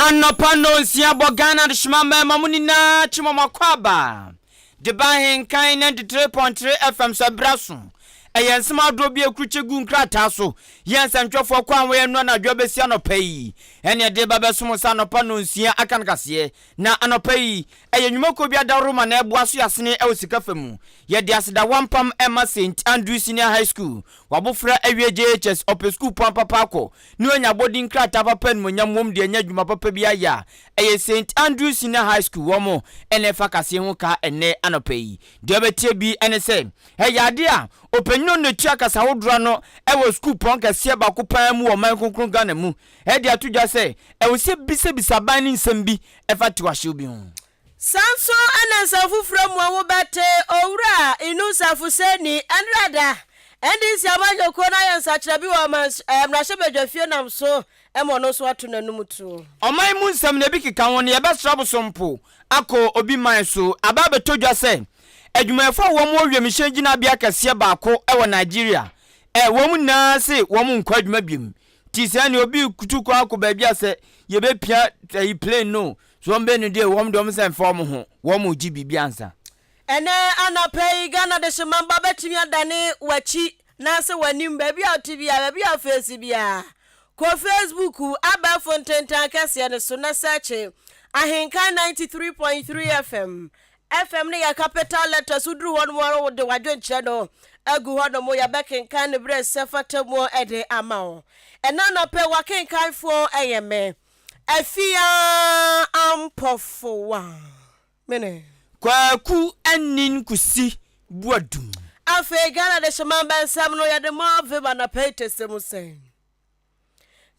Anɔpa nnɔnsia bɔ Ghana adehyema mmarima mo nyinaa kye mo makɔ aba de ba ahenkan 93.3 FM so ɛberɛ so. Ɛyɛ nsɛm ahodoɔ bi a ɛkurukyɛ gu nkrataa so yɛ nsɛntwerɛfoɔ kɔ a wɔyɛ no anadwo abɛsi anɔpa yi ɛne ɛde ba bɛsom sɛ anɔpa nnɔnsia aka no kaseɛ. Na anɔpa yi, ɛyɛ nnwumakuo bi adaworoma na ɛboa so yɛasene wɔ sika fa mu. Yɛde aseda wampam rema Saint Andrew Senior High School. W'abofra awie JHS, ɔpɛ sukuupɔn papa akɔ, ne wanya abɔdin krataa papa animuonyam wom de anya adwuma papa bi ayɛ a, ɛyɛ Saint Andrew Senior High School wɔn na ɛfa kaseɛ ho ka ɛnnɛ anɔpa yi. Deɛ wobɛteɛ bi ne sɛ, ɛyɛ adeɛ a ɔpanyin a ɔno na ɛtua kasahodoɔ ano wɔ sukuupɔn kɛseɛ baako pa ara mu wɔ ɔman kronkron Ghana mu de ato dwa sɛ ɛwɔ sɛ bisabisa aban no nsɛm bi fa tiwahyew bi ho. Saa nso na nsɛm foforɔ mu a wobɛte Owura Inusah Fuseini Nrada, NDC amanyɔkuo no ayɛ nsakyera bi wɔ mmarahyɛbadwafie nam so ma ɔno nso ato n'anum tuo. Ɔman mu nsɛm na ebi keka ho no, yɛbɛsrɛ abosom po akɔ obi man so aba abɛtɔ dwa sɛ adwumayɛfo a wɔwɔ wiemhyɛn gyinabea kɛseɛ baako wɔ Nigeria, wɔn nyinaa se wɔn nkɔ adwuma biom. Nti sɛ nea obi kutu kwan akɔ baabi a sɛ yɛbɛpia ayi plane no so wɔn bɛ no deɛ wɔn deɛ wɔn sɛ mfa wɔn ho wɔn regye biribi ansa. Ɛnɛ anɔpa yi Ghana Dehyemamba bɛtumi adane w'akyi naase w'anim baabi a wote biara baabi a wofeesi biara kɔ Facebook abɛɛfo ntentan kɛseɛ no so na sɛɛkye Ahenkan 93.3 FM FM no yɛ capital letters, woduru hɔ nom a wode w'adwenkyerɛ no agu hɔ nom, yɛbɛkenkan no berɛ sɛ fata mu de ama wo. Ɛna anɔpɛ w'akenkanfoɔ yɛ me, Afia Ampɔfowa. Mene. Kwaku Anin Kusi Boadum. Afei Ghana Dehyemamba nsɛm no yɛde ma vem anɔpa yi tɛsɛ mu sɛn?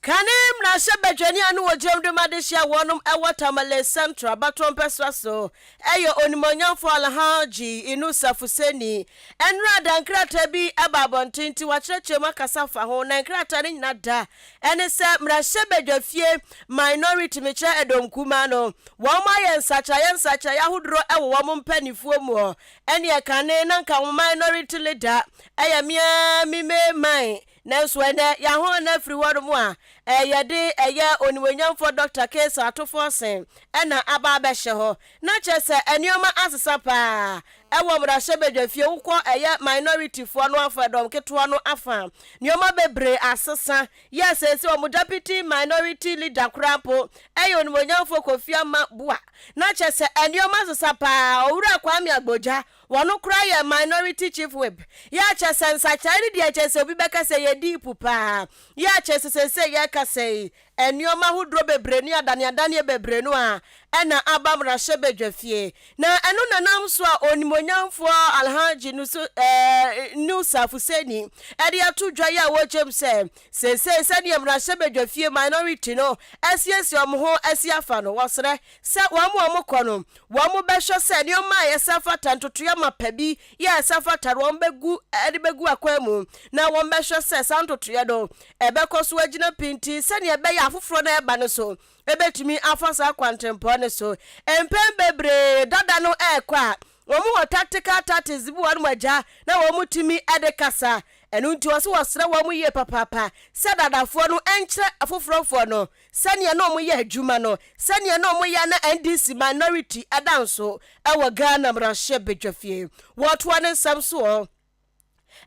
Kane mmarahyɛbadwani a ne wɔ gyam de ma dehye a wɔnom wɔ Tamale Central abatoɔ mpɛsoa so yɛ Onimuonyamfoɔ Alhaji Inusa Fuseni. Ɛnora da nkrataa bi ba abɔnten nti wakyerɛkyerɛ mu akasa fa ho na nkrataa no nyina da ɛne sɛ mmarahyɛbadwafie minority mekyerɛ ɛdɔm kumaa no wɔn ayɛ nsakyeraeɛ nsakyeraeɛ ahodoɔ wɔ wɔn mpanifoɔ muɔ ɛneɛ kane na nka wɔn minority leader ɛyɛ me ara me man Nanso ɛnnɛ, yɛahɔn no afiri hɔnom a, yɛde ɛyɛ Onimuonyamfoɔ Dɔkta Caesar Ato Forson na aba abɛhyɛ hɔ. Na kyerɛ sɛ nneɛma asesa pa ara wɔ mmarahyɛbadwafie. Wokɔ ɛyɛ minorityfoɔ no afa, ɛdɔm ketewa no afa a, nneɛma bebree asesa. Yɛ seesei wɔn Deputy Minority Leader koraa mpo yɛ Onimuonyamfoɔ Kofi Ama Buah. Na kyerɛ sɛ nneɛma asesa pa ara. Owura Kwame Agbodza, Wɔno koraa yɛ minority chief whip. Yɛ a kyerɛ sɛ nsakyeraɛ no deɛ kyerɛ sɛ obi bɛka sɛ yɛ deep paa. Yɛ a kyerɛ sɛ seesei yɛrekasa yi nnoɔma ahodoɔ bebree ne adaneadaneɛ bebree no a ɛna aba mmarahyɛbadwafie. Na ɛno na nam so a Onimuonyamfoɔ Alhaji Nusu eh, Nusa Fuseni ɛde ato dwa yi a wɔkyɛm sɛ seesei sɛdeɛ mmarahyɛbadwafie minority no asiesie wɔn ho asi afa no wɔsrɛ Sɛ wɔn a wɔkɔ no, wɔbɛhwɛ sɛ nneɛma a ɛsɛ fata, ntotoeɛ amapa bi yɛ a ɛsɛ fata no, wɔbɛgu de bɛgu akwan mu, na wɔbɛhwɛ sɛ saa ntotoeɛ no ɛbɛkɔ so agyina pintinn sɛdeɛ ɛbɛyɛ a afoforɔ no a ɛreba no so bɛtumi afa saa kwantempɔn no so. Mpɛn bebree dada no rekɔ a, wɔn wɔ tactical tactics bi wɔ wɔn agya na wɔtumi de kasa. Ɛno nti wɔse wɔsrɛ wɔn yie papaapa sɛ dadafoɔ no nkyerɛ afoforɔfoɔ no Sɛnea na wɔyɛ adwuma no, sɛnea na wɔyɛ a na NDC minority da nso wɔ Ghana mmarahyɛbadwafie. Wɔtoa ne nsɛm soɔ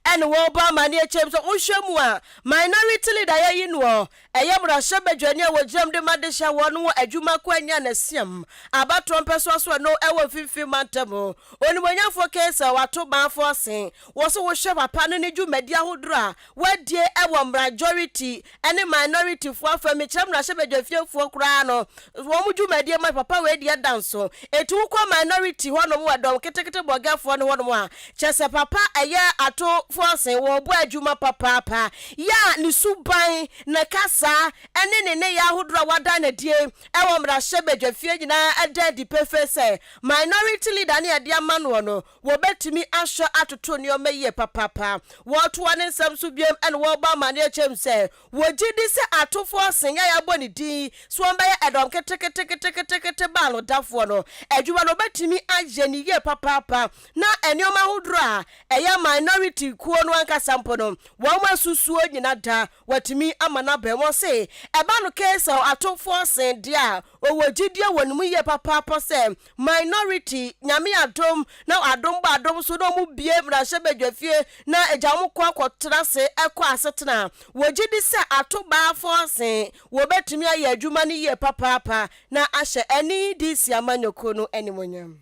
ɛne wɔbɔ amaneɛ kyɛm sɛ wohwɛ mu a minority leader yɛyi noɔ ɛyɛ mmarahyɛbadwani a wɔgyinam de ma dehyɛ wɔn wɔ adwuma kɔ anya nasiam abatoɔ mpɛsoa so ɛno ɛwɔ mfimfini mantam Onimuonyamfoɔ Kaiser wato manfoɔ se wɔ so wohwɛ papa no ne dwumadi ahodoɔ a wadie wɔ majority ne minority foɔ afa mekyerɛ mmarahyɛbadwafiefoɔ koraa no wɔn dwumadie ma papa wei deɛ da nso eti wokɔ minority hɔnom wɔ dɔm ketekete bɔgɛfoɔ no hɔnom a kyɛ sɛ papa ɛyɛ ato forson wɔbɔ adwuma papaapa yɛ a ne suban ne kasa ne ne nneyɛɛ ahodoɔ a wada no adie wɔ mmarahyɛbadwafie nyinaa ɛda adi pefee sɛ minority leader ne ɛde ama noɔ no Wɔbɛtumi ahwɛ atoto nneɛma yie papaapa. Wɔtoa ne nsɛm so bio na wɔbɔ amanneɛ kyerɛ mu sɛ, wɔgye di sɛ atofoɔ sen a yɛabɔ ne din yi sɛ wɔbɛyɛ ɛdɔm keteketeketekete baanodafoɔ no adwuma no, wɔbɛtumi ayɛ no yie papaapa na nneɛma ahodoɔ a ɛyɛ minority. Minority kuo no ankasa mpo no, wɔn asusuo nyina da watumi ama no aba mu. Ɔse ɛba no Cassiel Ato Forson deɛ a, ɔwɔ gyidie wɔ ne mu yie papaapa sɛ Minority, Nyame adom na adom bɔ adom so na wɔn bue mmarahyɛbadwafie na agya wɔn kɔ akɔtena ase kɔ asetena a, wɔgye di sɛ Ato Baa Forson wɔbɛtumi ayɛ adwuma no yie papaapa na ahyɛ NEDC amanyɔkuo no animuonyam.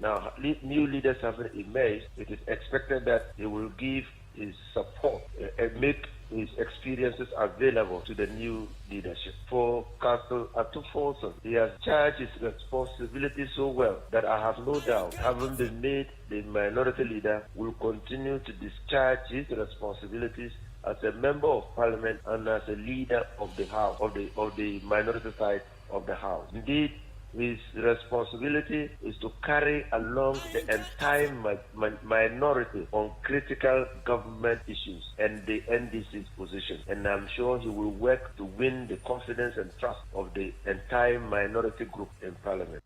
Now, new leaders have emerged. It is expected that he will give his support and make his experiences available to the new leadership. For Castle Ato Forson, he has charged his responsibility so well that I have no doubt, having been made the minority leader, will continue to discharge his responsibilities as a member of parliament and as a leader of the house, of the, of the minority side of the house. Indeed, his responsibility is to carry along the entire mi mi minority on critical government issues and the NDC's position. And I'm sure he will work to win the confidence and trust of the entire minority group in parliament.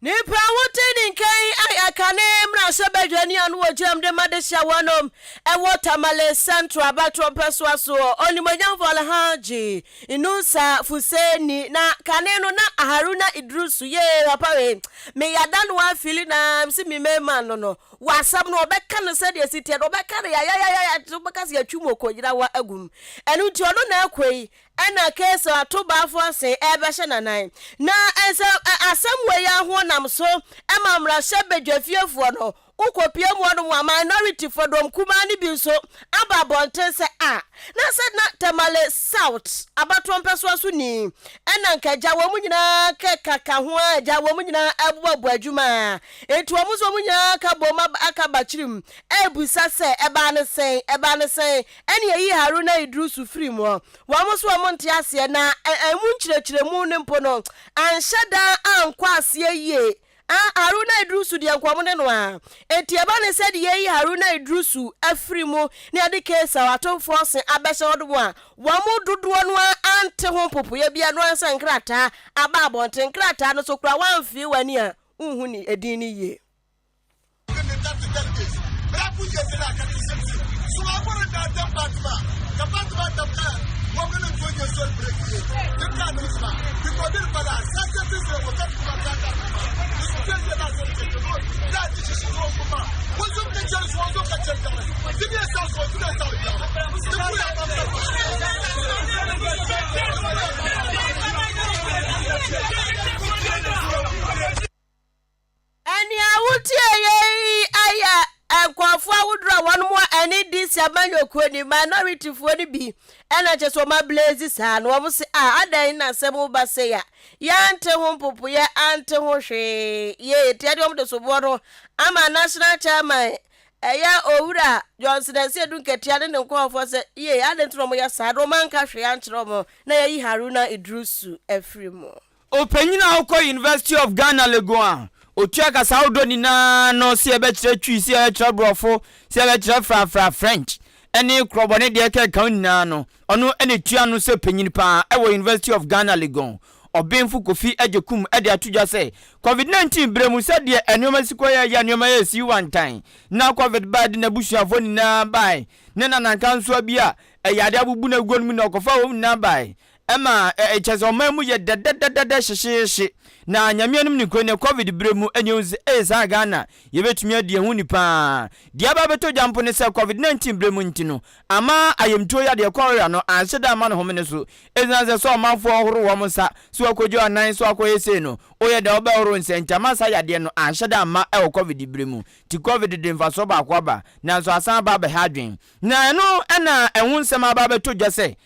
Nyimpa a wote ne nka yi ayɛ kane mmarahyɛbadwani a no wɔ gyam de ma de hyɛ wɔnom wɔ Tamale Central abatoɔ mpɛsoa soɔ, Onimuonyamfo Alhaji Inusa Fuseini, na kane no na Haruna Iddrisu, yee papa wei meyada no afili na mese me main man no no, wɔ asɛm no ɔbɛka no sɛdeɛ ɛsi teɛ no ɔbɛka no yayayaya wobɛka sɛ yɛatwi mu ɔkɔgyina agu mu, ɛno nti ɔno na akɔ yi Ɛnna Kaesar atobaafo ase rebɛhyɛ n'anan. Na nsɛm ɛ asɛm wei ara ho nam so ma mmarahyɛbadwafiefoɔ no, wokɔpue mu hɔnom a, minorityfoɔ, dɔm kumaa no bi nso aba abɔnten sɛ a, na sɛ na Tamale South abatoɔ mpɛsoa so ni, ɛnna nka agya wɔn nyinaa kɛka ka ho ara, agya wɔn nyinaa ɛboaboa adwuma a, enti wɔn nso wɔn nyinaa ka bom aka bakyirim ɛrebisa sɛ ɛbaa no sɛn, ɛbaa no sɛn, Ɛnna yɛyii Haruna Iddrisu firii mu. Wɔn nso wɔn nte aseɛ, na ɛmu nkyerɛkyerɛmu no mpo no, anhyɛ da ankɔ aseɛ yie. Ah, Haruna Iddrisu deɛ nka wɔn ne no ara. Enti ɛba ne sɛ deɛ yɛyi Haruna Iddrisu afiri mu na yɛde Kaesar atomfoɔ se abɛhyɛ hɔ nom a, wɔn mu dodoɔ no ara ante ho mpopoeɛ biara, ɛno ara sɛ nkrataa aba abɔnten. Nkrataa no nso koraa woamfee w'ani a, wonhu ne edin no yie. Nea wotie yei yɛ nkurɔfoɔ ahodoɔ a wɔn wɔ NDC amanyɔkuo ni, minorityfoɔ no bi ɛna kyɛ sɛ wɔn ablaze saa no wɔn se a adɛn na asɛm ba sei a yɛante ho mpopoeɛ ante ho hwee yee nti ɛde wɔn de soboɔ no ama national chairman ɛyɛ owura Johnson Asiedu Nketia ne ne nkurɔfoɔ sɛ yee adɛn nti na wɔyɛ saa na wɔn anka hwee ankyerɛ wɔn na yɛyi Haruna Iddrisu afiri mu. Ɔpanyin a ɔkɔ University of Ghana Legon a otua kasa ahodoɔ nyinaa ano sɛ yɛbɛkyerɛ Twi, sɛ yɛbɛkyerɛ Borɔfo, sɛ yɛbɛkyerɛ Frafra, French, ne Krɔbɔ ne deɛ ɛkeka ho nyinaa no, ɔno na ɛtua ano sɛ panyin pa ara wɔ University of Ghana Legon. Ɔbenfo Kofi Agyekum de ato dwa sɛ, Covid-19 berɛ mu, sɛdeɛ nneɛma si kɔeɛ yɛ a nneɛma yɛɛ sii wantan na Covid bae de n'abusuafoɔ nyinaa bae ne nanankansoa bi a ɛyɛ adeɛ abubu no aguo no mu na ɔkɔfaa wɔn nyinaa bae. Ɛma ɛ kyerɛ sɛ ɔman mu yɛ dɛdɛdɛdɛdɛ hyehyeehye. Na Nyame anom nokorɛ nie, Covid berɛ mu ɛne yɛhu sɛ ei saa Ghana yɛbɛtumi adi yɛn ho ni paa. Deɛ aba abɛtɔ dwa mpo ne sɛ Covid 19 berɛ mu nti no ama ayamtuo yadeɛ cholera no anhyɛ da amma ne homene so. Ɛsiane sɛ sɛ ɔmanfoɔ horo wɔn nsa, sɛ wɔakɔgye anan, sɛ wɔakɔyɛ sei no, woyɛ dɛn wobɛhoro nsa nti ama saa yadeɛ no anhyɛ da amma ɛwɔ Covid berɛ mu. Nti Covid de mfasoɔ baako aba nanso asan aba abɛha adwene. Na ɛno na ɛho nsɛm aba abɛtɔ dwa sɛ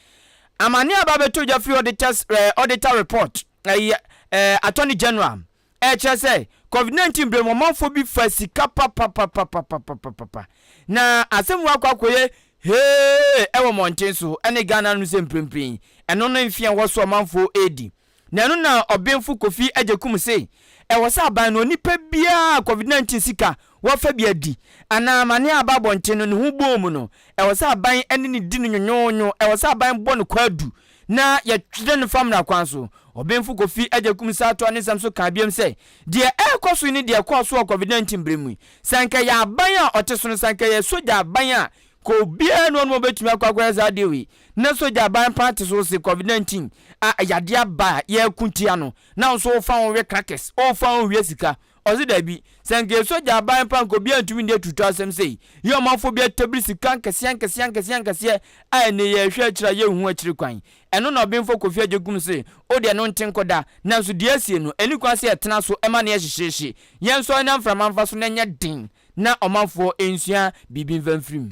Amane a aba abɛtɔ dwa firi auditors eh, auditor report ɛyɛ eh, attorney general ɛkyerɛ sɛ covid-19 berɛ mu ɔmanfoɔ bi fa sika papapapapapapapa na asɛm wɔ akɔ akɔyɛ hee ɛwɔ mmɔnten so ɛne Ghana no sɛ mprempren ɛno no mfeɛ wɔ so ɔmanfoɔ ɛredi Na ɛno na Ɔbenfo Kofi Agyekum se ɛwɔ sɛ aban no onipa biara a Covid 19 sika wafa bi adi anaa amane a aba abɔnten no ne ho bɔɔ mu no, ɛwɔ sɛ aban ne no di no nwonwoonwo, ɛwɔ sɛ aban bɔ no kwaadu. na yɛtwere no fa mmara kwan so. Ɔbenfo Kofi Agyekum san toaa ne nsɛm so kaa biom sɛ, Deɛ ɛrekɔ so yi ne deɛ ɛkɔɔ so wɔ Covid 19 bere mu yi. Sɛ anka ɛyɛ aban a ɔte so no, sɛ anka ɛyɛ sogya aban a, nka obiara nni hɔnom a obetumi akɔ akɔyɛ saa adeɛ wei. Na sogya aban paa te so se Covid 19 a yadeɛ aba a yɛreko tia no, na wo nso wofa ho we crackers, wofa ho wia sika. Ɔse dabi, sɛ anka ɛyɛ sogya aban paa anka obiara ntumi nni aturutu asɛm sei. Yɛ ɔmanfoɔ bi atabiri sika nkɛseɛ nkɛseɛ nkɛseɛ nkɛseɛ a ɛnnɛ yɛrehwɛ akyiri a yɛnhu akyiri kwan. Ɛno na Ɔbenfo Kofi Agyekum se, Wo deɛ no nte nkɔda, nanso deɛ asie no, ɛnni kwan sɛ yɛtena so ma no yɛ hyehyeehye. Yɛnsɔre na mframa mfa so na ɛnyɛ den na ɔmanfoɔ nsua biribi mfa mfiri mu.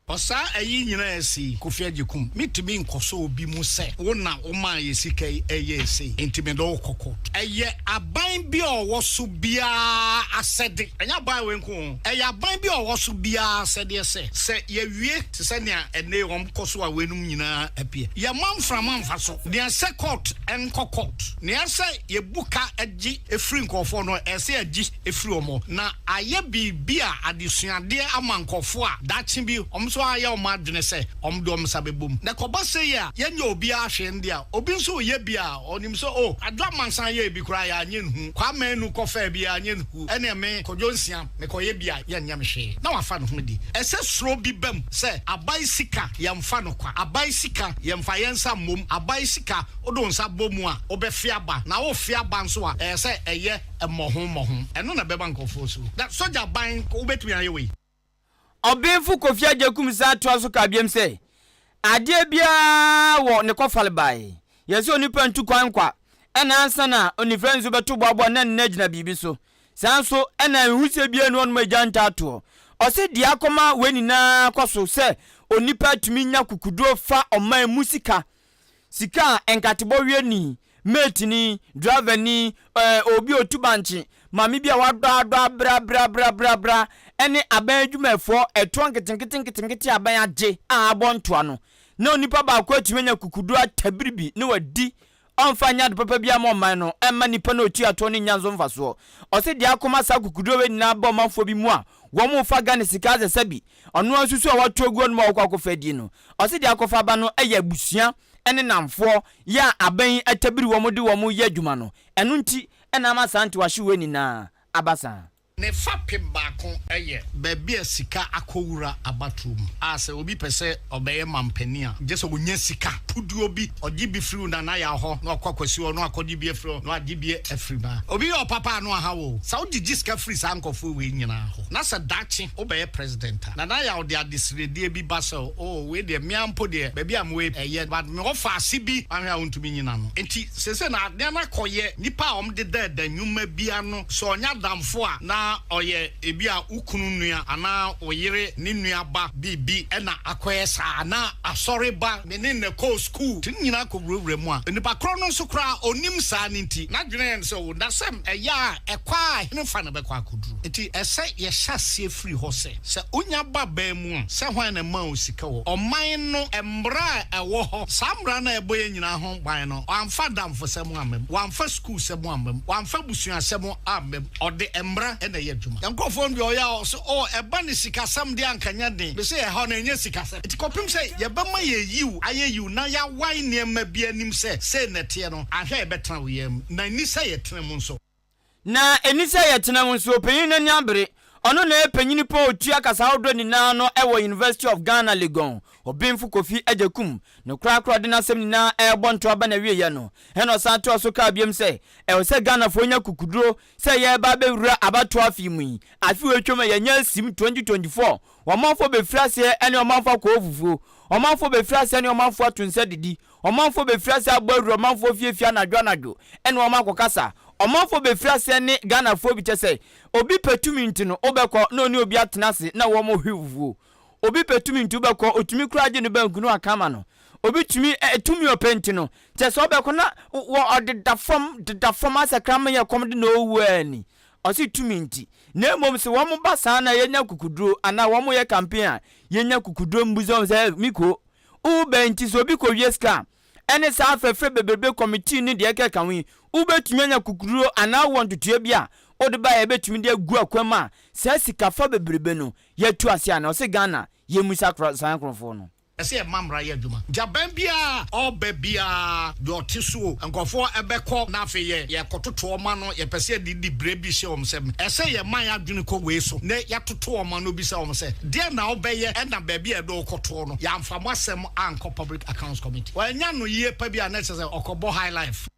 Ɔsaa ayi nyinaa asi Kofi Agyekum me tumi nkɔsɔ obi mu sɛ wo na wo maa yɛ sika yi ɛyɛɛ sei nti mede wo kɔ court. Ɛyɛ aban bi a ɔwɔ so biara asɛde, ɛnyɛ aban wei nko o, ɛyɛ aban bi a ɔwɔ so biara asɛdeɛ sɛ, sɛ yɛwie te sɛ nea ɛnnɛ yi wɔn kɔ so a weinom nyinaa apue, yɛmma mframa mfa so, nea ɛsɛ court nkɔ court, nea ɛsɛ yɛbu ka gye firi nkurɔfoɔ no ɛsɛ yɛgye firi wɔn hɔ, na ayɛ biribi a adesuadeɛ ama nkurɔfoɔ a daakye bi wɔn nso ayɛ wɔn adwene sɛ wɔn de wɔn nsa bɛbɔ mu. Na ɛkɔba sei a yɛnyɛ obiara hwee no deɛ a, obi nso reyɛ bi a ɔnim sɛ oh, Adwo Amansan yɛɛ bi koraa yɛanyɛ no hu, Kwame Anu kɔfaa bi yɛanyɛ no hu, ɛneɛ me, Kwadwo Nsia, mekɔyɛ bi a yɛnyɛ me hwee. Na wafa ne ho adi. Ɛsɛ suro bi ba mu sɛ aban sika yɛmfa no kwa, aban sika yɛmfa yɛn nsa mmom, aban sika wode wo nsa bɔ mu a wobɛfe aba, na worefe aba nso a ɛyɛ sɛ ɛyɛ mmɔho mmɔho. Ɛno na ɛbɛma nkurɔfoɔ suro. Na sogya ban, wobɛtumi ayɛ wei? Ɔbenfo Kofi Agyekum san toa so ka biom sɛ, Adeɛ biara wɔ ne kɔfarebae. Yɛsɛ onipa ntu kwan kwa, ɛna ansa na onifirani nso bɛto boaboa na ne nan agyina biribi so. Saa nso na nhurusie biara nni hɔnom a egya ntaa toɔ. Ɔse deɛ akɔma wei nyinaa kɔ so sɛ onipa tumi nya kukuduro fa ɔman mu sika, sika a nkatebɔ wiani, mateni, driverni, ɛɛ obi a ɔtu bankye, maame bi a wadɔ adɔ abrɛ abrɛ abrɛ abrɛ abrɛ ɛne aban adwumayɛfoɔ ɛtoɔ nketenkete nketenkete a aban agye a abɔ ntoa no na onipa baako atumi anya kukuduro atabiri bi na wadi ɔmfa nyɛ ade papa biara ma ɔman no, ɛmma nipa no a ɔtua toɔ no nnya nso mfasoɔ. Ɔse deɛ akɔma saa kukuduro wei nyinaa ba ɔmanfoɔ bi mu a wɔn fa Ghana sika asɛ sɛbi ɔno ara nsusu a wato agu hɔnom a wɔkɔ akɔfa adie no. Ɔse deɛ akɔfa aba no yɛ abusua ne nnamfoɔ yɛ a aban yi atabiri wɔn de wɔn yɛ adwuma no, ɛno nti na ama saa ntewahye wei nyinaa aba saa. Ne fapem baako yɛ baabi a sika akɔwura abatoɔ mu a sɛ obi pɛ sɛ ɔbɛyɛ mampanin a, gye sɛ ɔnya sika puduo bi, ɔgye bi firi Nana Yaw hɔ na ɔkɔ Kwasi hɔ na wakɔgye bi afiri hɔ na wagye bi afiri mu. Obi yɛ ɔpapa a na waha wo o. Sɛ wogyegye sika firi saa nkurɔfoɔ wei nyinaa hɔ na sɛ daakye wobɛyɛ president a, Nana Yaw de adesrɛdeɛ bi ba sɛ oh wei deɛ me ara mpo deɛ baabi a mewɔ yi ɛyɛ but mewɔ faase bi, wanhwɛ a wontumi nnyina ano. Nti seesei no adeɛ no akɔyɛ nnipa a wɔdeda nnwuma bi ano, sɛ ɔnyɛ adamfo a na ɔyɛ ebia wo kunu nua anaa wo yere ne nua ba biribi na akɔyɛ saa anaa asɔre ba me ne no kɔɔ sukuu nti ne nyinaa kɔwurawura mu a nipa korɔ no nso koraa ɔnnim saa no nti n'adwene yɛ no sɛ o na sɛ ɛyɛ a ɛkɔ a henefa na ɛbɛkɔ akɔduru nti ɛsɛ yɛhyɛ aseɛ firi hɔ sɛ sɛ wonya ba baa mu a sɛ hwan na ɛmaa wo sika wɔ ɔman no mmara a ɛwɔ hɔ saa mmara no a ɛbɔ yɛn nyinaa ho ban no wamfa adamfosɛm amma mu wamfa sukuusɛm amma mu wamfa abusuasɛm amma mu ɔde mmara na ɛyɛ adwuma. Yɛn nkurɔfoɔ no deɛ ɔyɛ a ɔse oh ɛba ne sikasɛm deɛ anka nyɛ den. Mese ɛhɔ no ɛnyɛ sikasɛm. Nti kɔpem sɛ yɛbɛma yɛn yiw ayɛ yiw na yɛawae nneɛma bi anim sɛ sei na ɛteɛ no, anhwɛ a yɛbɛtena wo yam. Na ɛnni sɛ yɛtena mu nso. Na ɛnni sɛ yɛtena mu nso. Ɔpanyin no ani abere. Ɔno na ɛyɛ panyin pa a ɔtua kasa ahodoɔ nyinaa ano wɔ University of Ghana, Legon. Ɔbenfo Kofi Agyekum, no korakora a ɔde n'asɛm nyinaa rebɔ nto aba n'awieeɛ no, ɛna ɔsan toa so kaa biom sɛ, ɛwɔ sɛ Ghanafoɔ nya kukuduro sɛ yɛreba abɛwura abatoɔ afe yi mu yi. Afe wei twam a yɛanya asim 2024, ɔmanfoɔ bɛfiri aseɛ ne ɔmanfoɔ akɔwɔ fufuo, ɔmanfoɔ bɛfiri aseɛ ne ɔmanfoɔ ato nsa didi, Ɔmanfoɔ bɛfiri aseɛ abɔ awura ɔmanfoɔ fie fie anadwo anadwo ne wɔn akɔkasa. Ɔmanfoɔ bɛfiri aseɛ ne Ghanafoɔ bi kyɛ sɛ obi pɛ tumi nti no wobɛkɔ na ɔne obi atena ase na wɔn hwe fufuo. Obi pɛ tumi nti wobɛkɔ ɔtumi koraa gye ne banku na waka ama no. Obi tumi ɛ tumi ɔpɛ nti no kyɛ sɛ wobɛkɔ na wɔ ɔdeda fam deda fam asɛ kraman yɛ kɔm de na ɔwu ani. Ɔse tumi nti. Na mmom sɛ wɔn ba saa na yɛnya kukuduro anaa wɔn yɛ campaign a yɛnya kukuduro mbusa wɔn sɛ miko Uber nti sɛ obi kɔwie sika a, ɛne saa afrɛfrɛ bebrebe kɔmitii ne deɛ ɛkeka ho yi, wobɛtumi anya kukuduro anaa wowɔ ntotoeɛ bi a wode baeɛ a yɛbɛtumi de agu akwan mu a saa sika fa bebrebe no yɛatu ase anaa? Ɔse Ghana yɛmmisa saa nkorɔfoɔ no. Ɛsɛ yɛma mmara yɛ adwuma. Nti aban biara a ɔba biara, deɛ ɔte so o, nkurɔfoɔ bɛkɔ na afei yɛ yɛkɔtoto wɔn ano, yɛpɛ sɛ yɛde dibrɛ bi hyɛ wɔn nsam. Ɛsɛ yɛma yɛn adwene kɔ wei so na yɛatoto wɔn ano bisa wɔn sɛ, deɛn na wobɛyɛ ɛna baabi a yɛde wo kɔtoɔ no, yɛamfa mo asɛm ankɔ Public Accounts Committee. Wannya no yie pa bi a na ɛkyerɛ sɛ ɔkɔbɔ high life.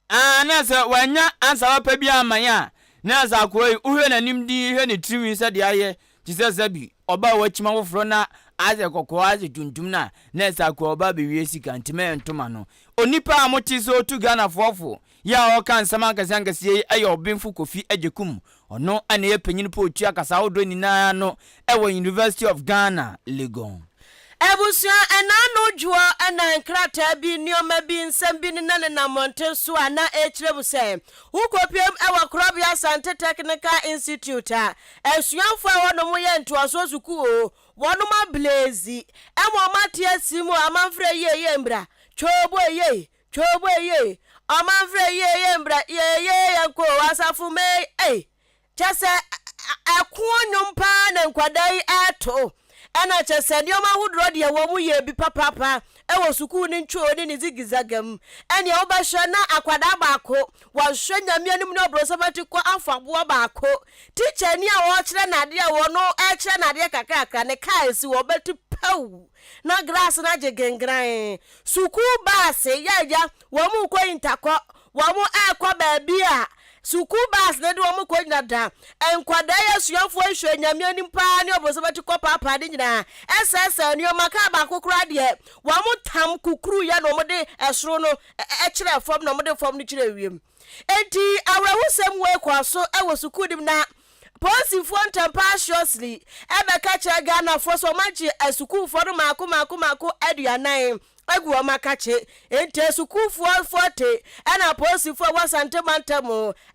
Aa na sɛ wannya ansa papa bi amma yɛn a, na sɛ akoa yi, wohwɛ n'anim dinn, hwɛ ne tirinwi sɛdeɛ ayɛ te sɛ sɛbi ɔbaa a wakyim afoforɔ na ayɛ sɛ kɔkɔɔ ayɛ sɛ tuntum no a, na sɛ akoa ɔba abɛwie sika nti mɛyɛ ntoma no. Onipa a mote sɛ ɔtu Ghanafoɔ fo yi a ɔreka nsɛm akɛseɛ akɛseɛ yi yɛ Ɔbenfo Kofi Agyekum. Ɔno na ɛyɛ panyin pa a ɔtua kasa ahodoɔ nyinaa ano wɔ University of Ghana, Legon. Abusua ɛna ano dwoɔ na nkrataa bi, nnoɔma bi, nsɛm bi nenanenam mmɔnten so a na ɛrekyerɛ mu sɛ wokɔpuem wɔ Korɔbea Asante Technical Institute a asuafoɔ a ɛhɔnom yɛ ntoasoɔ sukuu o, wɔnom ablaze ma wɔn ate asi mu amanfrɛ yie yie mbra, twoobo yei, twoobo yei, ɔmanfrɛ yie yie mbra, yee yee yɛnkɔ o, asafo mei ei. Kyɛ sɛ ɛko nnwom paa na nkwadaa yi reto. Ɛna kyɛ sɛ nneɛma ahodoɔ deɛ wɔn yɛ bi papaapa wɔ sukuu no ntwoo ne ne zigizaga mu. Ɛneɛ wobɛhwɛ na akwadaa baako wahwɛ Nyame anim ne ɔbronsam ati kɔ afa boɔ baako. Tikyani a ɔrekyerɛ no adeɛ a ɔno rekyerɛ no adeɛ kakrakra ne kaa ɛsi hɔ ɔbɛte pɛw na grass no agye gengran. Sukuu baase yɛya wɔn rekɔ ntakɔ Wɔn rekɔ baabi a sukuu bus no de wɔn kɔ nyina da. Nkwadaa yi asuafoɔ yi hwɛ Nyame anim paa ne ɔbonsam akyi kɔ paapaa ne nyinaa ɛsɛɛsɛɛ nneɛma. Kaa baako koraa deɛ wɔn tam kukuruiɛ na wɔn de ɛsoro no kyerɛɛ fam na wɔn de fam no kyerɛɛ wiem. Enti awerɛhosɛm wei kɔɔ so wɔ sukuu no mu na Polisifoɔ ntɛmpa assuriously ɛbɛka kyerɛ Ghanafoɔ sɛ wɔn agye asukuufoɔ no maako maako maako aduanan agu wɔn akakye. Enti asukuufoɔ 40 ɛna apolisifoɔ a ɛwɔ Asante mantam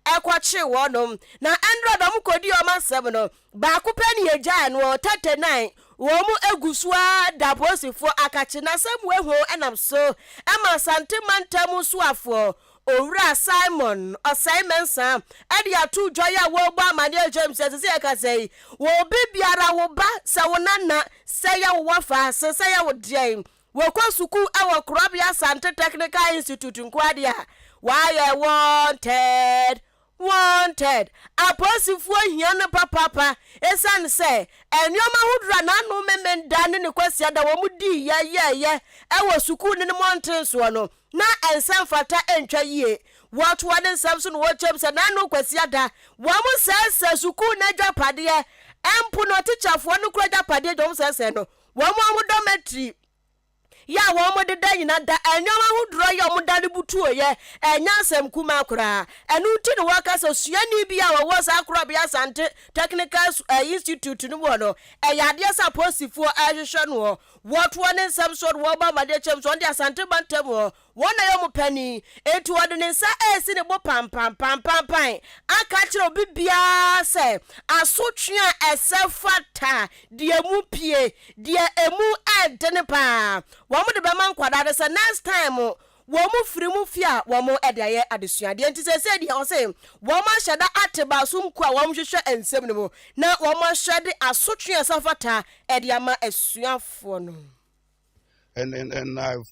ɛkɔkyee wɔnom. Na ɛnora da wɔn kɔdii wɔn asɛm no, baako pɛ ne yɛgyae noɔ, 39 wɔn egu so ara da apolisifoɔ akakye. Na asɛm wei ho ɛnam so ɛma Asante mantam soafoɔ Owura Simon Osei Mensah de ato dwa yi a wɔrebɔ amanneɛ James ɛsɛ sɛ yɛka yi, wɔ obi biara wo ba, sɛ wo nana, sɛ yɛ wo wɔfa, sɛ sɛ yɛ wo deɛn, wɔkɔ sukuu wɔ Korɔbea Asante Technical Institute nko adeɛ a, wɔayɛ wanted, wanted. Apolisifoɔ hia no papaapa ɛsiane sɛ nneɛma ahodoɔ a n'ano Memenda ne ne Kwasiada wɔn diiɛ yɛɛyɛ wɔ sukuu no ne mmɔnten soɔ no, Na ɛnsɛ mfata ɛntwa yie. Wɔtoa ne nsɛm so na wɔkyerɛ mu sɛ n'ano Kwasiada wɔn sɛesɛe sukuu no agyapadeɛ mpo no ɔtikyafoɔ no kura agyapadeɛ gya wɔn sɛesɛe no wɔn ahodoɔmɛtiri yɛ a wɔn deda nyina da nneɛma ahodoɔ yɛ wɔn da no butuoyɛ ɛnyɛ asɛm kumaa koraa ɛno nti na wɔka sɛ suani bi a wɔwɔ saa korabea Asante Technical Institute no mu hɔ no ɛyɛ adeɛ sɛ apolisifoɔ ɛrehwehwɛ noɔ Wɔtoa ne nsɛm so de wɔn bɔ amaneɛ kyɛm sɛ ɔno deɛ Asante mantam hɔ, wɔn na ɛyɛ wɔn panin. Enti ɔde ne nsa resi ne bo pampampampampan aka akyerɛ obi biara sɛ asotwe a ɛsɛ fata, deɛ emu pue, deɛ emu ɛdene paa, wɔn de bɛma nkwadaa no sɛ next time wɔn firi mu fie a wɔn de ayɛ adesuadeɛ. Nti seesei deɛ ɔse wɔn ahyɛ da ate baasom kuo a wɔn hwehwɛ nsɛm no mu na wɔn ahyɛ de asotwe a ɛsɛ fata de ama asuafoɔ no. And, and, and I've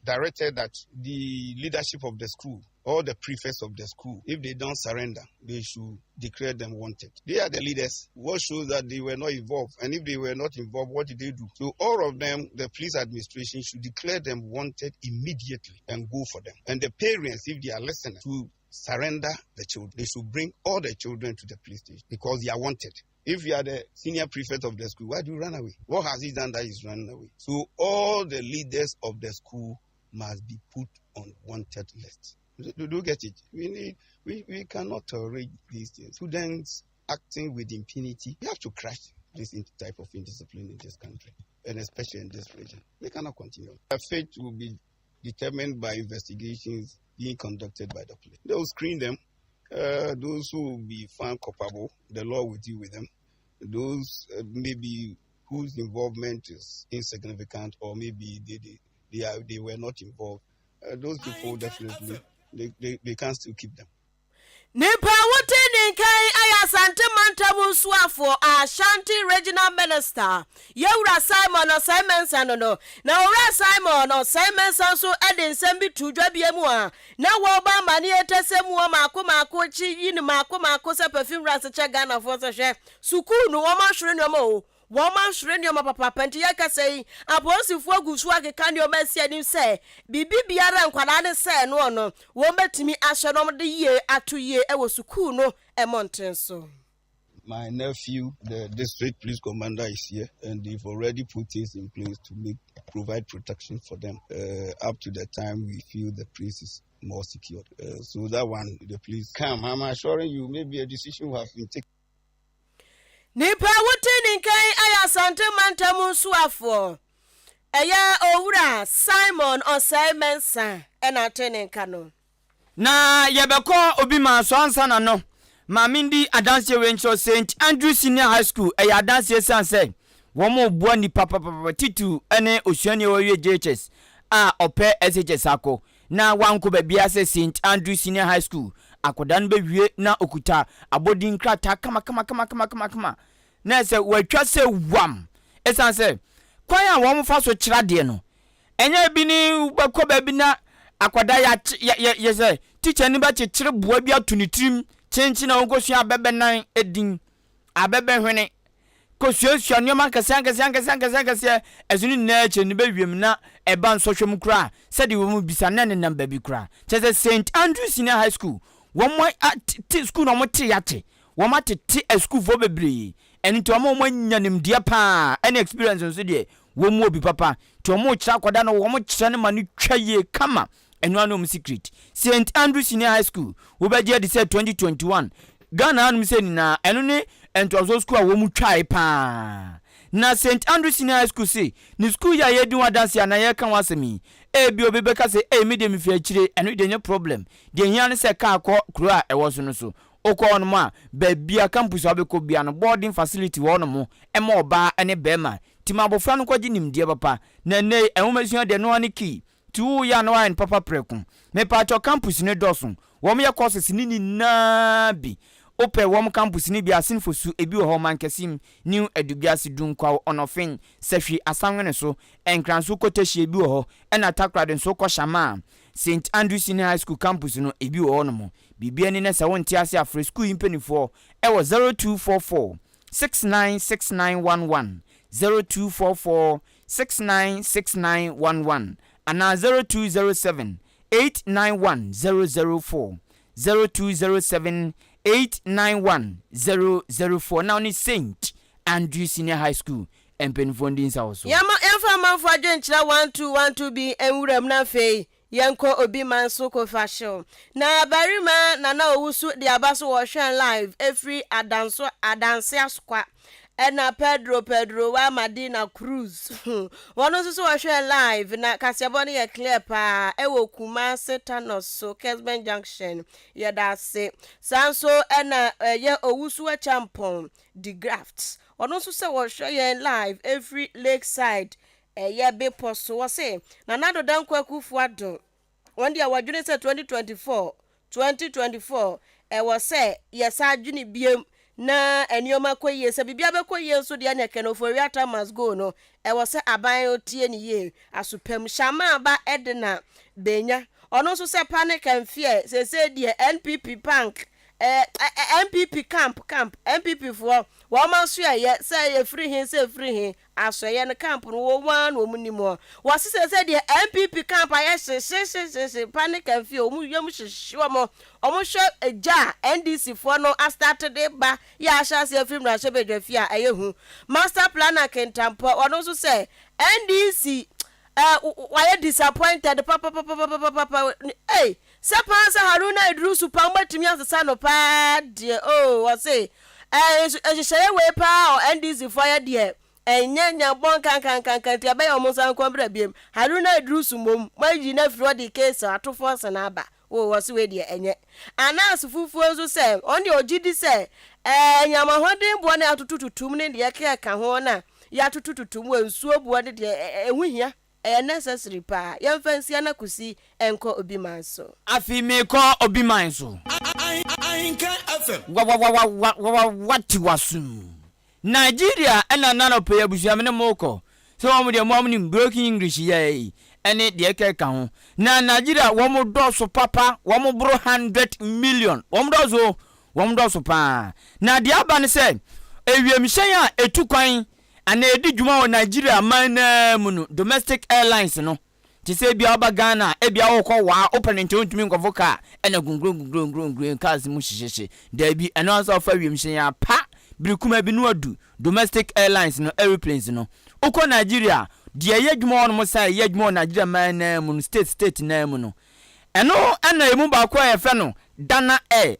directed that the leadership of the school, all the prefects of the school, if they don't surrender, they should declare them wanted. They are the leaders. What shows that they were not involved? And if they were not involved, what did they do? So all of them, the police administration should declare them wanted immediately and go for them. And the parents, if they are listening, to surrender the children. They should bring all the children to the police station because they are wanted. If you are the senior prefect of the school, why do you run away? What has he done that he's running away? So all the leaders of the school must be put on wanted list. Do, do you get it? We need we, we cannot tolerate these things. Students acting with impunity. We have to crash this type of indiscipline in this country, and especially in this region. We cannot continue. Our fate will be determined by investigations being conducted by the police. They will screen them. Uh, those who will be found culpable, the law will deal with them. Those uh, maybe whose involvement is insignificant or maybe they, they, they, are, they were not involved, uh, those people definitely, they, they, they can still keep them. Nipa a wote ne nka. nka yi yɛ Asante Mantam Nsoafoɔ, Ashanti Regional Minister, Yɛwura Simon Osei Mensah no no. Na Owura Simon Osei Mensah nso de nsɛm bi too dwa bia mu a na wɔrebɔ amaneɛ tɛsɛ muo maako maako kyi yi no maako maako sɛ Perfume Rice kyɛ Ghanafoɔ sɛ hwɛ sukuu no wɔn ahwere nneɛma o wɔn ahwere nneɛma papaapa nti yɛkasa yi apolisifoɔ gu so akeka nneɛma asi anim sɛ biribi biara nkwadaa no sɛɛ noɔ no wɔn bɛtumi ahyɛ na wɔn de yie ato yie wɔ sukuu no mmɔnten so. My nephew, the district police commander, is here, and they've already put things in place to make provide protection for them uh, up to the time we feel the place is more secured. Uh, so that one, the police come. I'm assuring you, maybe a decision will have been taken. Nipa a wote ne nka yi yɛ Asante mantam nsoafoɔ. Ɛyɛ Owura Simon Osei Mensah na ate ne nka no. Na yɛbɛkɔ obi man so ansa na no ma mendi adanseɛ wei nkyerɛ St. Andrew Senior High School ɛyɛ adanseɛ ɛsiane sɛ wɔn boa nnipa papapapa titiriw ne osuani a wawie JHS a ɔpɛ SHS akɔ na wankɔ baabiara sɛ St. Andrew Senior High School akwadaa no bɛwie na okuta abɔdin krataa kama kama kama kama kama kama na sɛ watwa sɛ wam ɛsiane sɛ kwan a wɔn fa so kyerɛ adeɛ no ɛnyɛ bi ne wobɛkɔ baabi na akwadaa yɛ yɛ yɛ sɛ tikya ni bɛkyekyere boa bi ato ne tirim kyenkyen a wɔnkɔsua abɛbɛ nan edin abɛbɛ hwene kɔsuasua nneɛma akɛseɛ akɛseɛ akɛseɛ akɛseɛ akɛseɛ ɛso no nyinaa akyire no bɛwiem na ɛba nsɔhwɛ mu koraa sɛdeɛ wɔn bisa na nenam baabi koraa kyerɛ sɛ St Andrew Senior High School wɔn te school na wɔn te yate wɔn atete asukuufoɔ bebree ɛno nti wɔn a wɔn anya nimdeɛ paa ɛne experience nso deɛ wɔn mu obi papa nti wɔn rekyerɛ akwadaa no wɔn kyerɛ no ma no twa yie kama ɛno ano wɔn secret St Andrew Senior High School wobɛgye adi sɛ 2021 Ghana hanom sɛ nyinaa ɛno ne ntoasoɔ school a wɔn twae paa na St Andrew Senior High School se ne school yi a yɛdi ho adanse a na yɛreka ho asɛm yi ebi obi bɛka sɛ ɛyɛ mi deɛ mefi akyire ɛno deɛ nyɛ problem deɛ hia ne sɛ kaa kɔ kuro a ɛwɔ so no so wokɔ hɔnom a baabi a campus a wobɛkɔ bia no boarding facility wɔ hɔnom ɛma ɔbaa ne bɛrima nti ma abɔfra no kɔgye nimdeɛ papa na nnɛ ɛnwoma sua deɛ noa ne key nti woyɛ a na wayɛ no papa prɛko mepaakyɛw campus ne dɔso wɔn yɛ courses ne nyinaa bi wopɛ wɔn campus ne bi asenfo su ebi wɔ hɔ Mankessim New Edubiase Dunkwa Ɔnɔfen Sɛhwi Asanwene so Nkranso Kotahye ebi wɔ hɔ ɛna Takoradi nso kɔ Shama St Andrew Senior High School campus no ebi wɔ hɔ nom biribi ani na sɛ wonte ase afrɛ school yi mpanimfoɔ ɛwɔ 0244 696911 0244 696911 anaa 0207 891 004 0207 891 004 na ɔne St Andrew Senior High School mpanimfoɔ ndi nsa wɔ so. Yɛma yɛmfa amanfoɔ adwenkyerɛ 1212 bi nwura mu na afei yɛnkɔ obi man so kɔfa hyew na barima Nana Owusu de aba so wɔhwɛn live efiri adanso adanse asokwa ɛna Pedro Pedro wa Madina Cruz wɔn nso so wɔhwɛn live na kaseɛbɔ no yɛ clear paa ɛwɔ Kumase Thanos so Kesben Junction yɛda ase saa nso ɛna ɛyɛ Owusu Acheampong de Graft ɔno nso sɛ wɔhwɛ yɛn live efiri Lakeside ɛyɛ bepɔ so wɔ se Nana Addo Dankwa Akufo Addo wɔn deɛ wɔdwene sɛ 2024 2024 ɛwɔ sɛ yɛsa adwene biem na nneɛma kɔ yie sɛ biribi abɛkɔ yie nso deɛ ne Ken Ofori-Atta must go no ɛwɔ sɛ aban tie ne yie asopam Shama aba ɛde benya ɔno nso sɛ panic and fear sese deɛ NPP pank ɛɛ NPP camp camp NPP foɔ wɔn aso ɛyɛ sɛ efiri hin sɛ efiri hin asɔyɛ no camp no wɔn wɔn na wɔn nim hɔ wɔsi sɛ sɛ deɛ NPP camp ayɛ hyehyehyehyehye panic and fear wɔn yam hyehye wɔn wɔn hwɛ egya a NDC foɔ no astart de ba yɛ ahyɛ ase afiri mmarahyɛbadwa fie a ɛyɛ hu master planner Kintampɔ ɔno nso sɛ NDC ɛɛ wayɛ disappointed papapapapapapa ee sɛ paa sɛ Haruna Iddrisu paa wɔatumi asesa no paa deɛ oo wɔse ɛɛ nhyehyɛeɛ wei paa a NDC foɔ yɛ deɛ ɛnyɛ nyabɔ nkankankankan nti ɛbɛyɛ wɔn nsa nkɔn brɛ biem Haruna Iddrisu mom wɔayi no afiri hɔ de case atofoɔ sena aba wo wɔ so wei deɛ ɛnyɛ Anas fufuo nso sɛ ɔno deɛ ɔgye di sɛ ɛɛ nyamahoɔden boɔ no atoto tutum ne deɛ ɛka ho na yɛatoto tutum wɔ nsuo boɔ no deɛ ɛho hia ɛyɛ necessary paa yɛmfa nsia na kusi nkɔ obi man so. Afei mekɔ obi man so. Ahenkan FM. Wawawawawawa te w'asom. Nigeria ɛna na anɔpa yi abusua me ne mo rekɔ sɛ wɔn deɛ mo a mo nim broken English yɛ yi ɛne deɛ ɛkeka ho na Nigeria wɔn dɔɔso papa wɔn boro 100 million, wɔn dɔɔso o, wɔn dɔɔso paa. Na deɛ aba ne sɛ ewiemhyɛn a etu kwan anaa edi dwuma wɔ Nigeria man naa mu no, domestic airlines no, te sɛ ebia ɔba Ghana, ebia wokɔ waa wopɛ ne nkyɛn, wontumi nkɔfo kaa ɛna gunguronguronguronguron cars mu hyehyɛhyɛ daabi. Ɛno ansa ɔfa wiemhyɛn a pa birikuma bi no adu domestic airlines no, aeroplanes no. Wokɔ Nigeria deɛ, ɛyɛ adwuma wɔ nom san ɛyɛ adwuma wɔ Nigeria man naa mu no, state state naa mu no, ɛno ɛna emu baako a yɛfrɛ no Dana Air.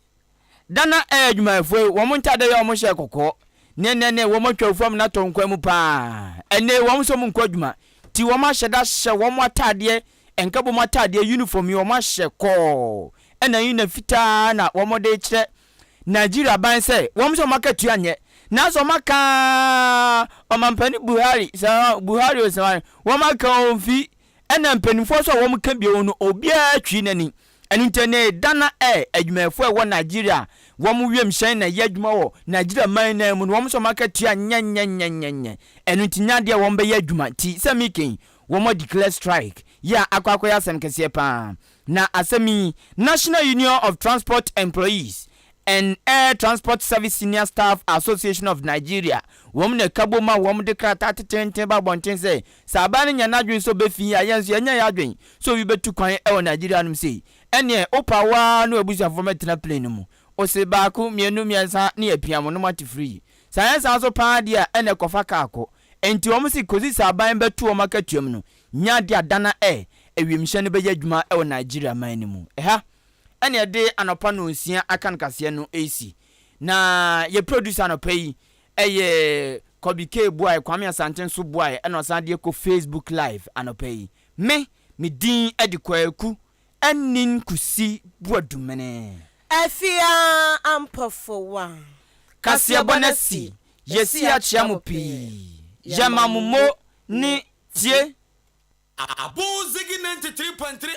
Dana Air adwumayɛfoɔ yi, wɔn ntaade yɛ wɔn hyɛ kɔkɔɔ ne ne ne wɔn atwa fam na tɔ nkwan mu paa. Ɛnɛ wɔn nso wɔn nkɔ adwuma ti, wɔn ahyɛ da hyɛ wɔn ataadeɛ nkabom ataadeɛ, uniform yi, wɔn ahyɛ kɔɔ ɛna yi na fitaa na wɔn de kyerɛ Nigeria ban sɛ wɔn nso wɔn akatua nyɛ nanso wɔn aka ɔmampanin Buhari sɛ Buhari o sɛ wɔn aka wɔn fi ɛna mpanimfoɔ nso a wɔn ka bio no, obiara twi n'ani. Ɛno nti ne Dana Air adwumayɛfoɔ a ɛwɔ Nigeria, wɔn wiemhyɛn na ɛyɛ adwuma wɔ Nigeria man nan mu no, wɔn nso wɔn akatua nyɛnyɛnyɛnyɛ. Ɛno nti nyadeɛ a wɔn bɛyɛ adwuma ti sɛ meeting, wɔn declare strike yɛ a akɔ akɔyɛ asɛm kɛseɛ paa. Na asɛm yi, National Union of Transport Employees and Air Transport Service Senior Staff Association of Nigeria, wɔn na ɛka bom a wɔn de krataa tetenten ba abɔnten sɛ sɛ aban no nya n'adwene sɛ ɔbɛfi a, yɛn nso yɛnyɛ yɛ adwene sɛ obi bɛtu kwan wɔ Nigeria nom sei. Ɛneɛ wopa waa no, abusuafoɔ mɛtena plane no mu ose baako, mmienu, mmiɛnsa ne yɛpia mo no mo ate firi saa yɛn saa so paa deɛ a ɛna ɛkɔfa kaa kɔ. Enti wɔn si kɔsi sɛ aban bɛto wɔn akatua mu no nya de adana ɛ awiemhyɛn no bɛyɛ adwuma wɔ Nigeria man no mu. Ɛha ɛna ɛde anɔpa 9 aka no kaseɛ no ɛsi. Na yɛ producer anɔpa yi ɛyɛ Kɔbi K Boae, Kwame Asante nso boae ɛna ɔsan de kɔ Facebook Live anɔpa yi. Me din ɛde Kwaku Ɛnin Kusi Buadumene. Afia Ampɔfowa. Kaseɛbɔ no si yɛsi akyea mo pii, yɛma mo mo ne tie. Abo Ziggy 93.3.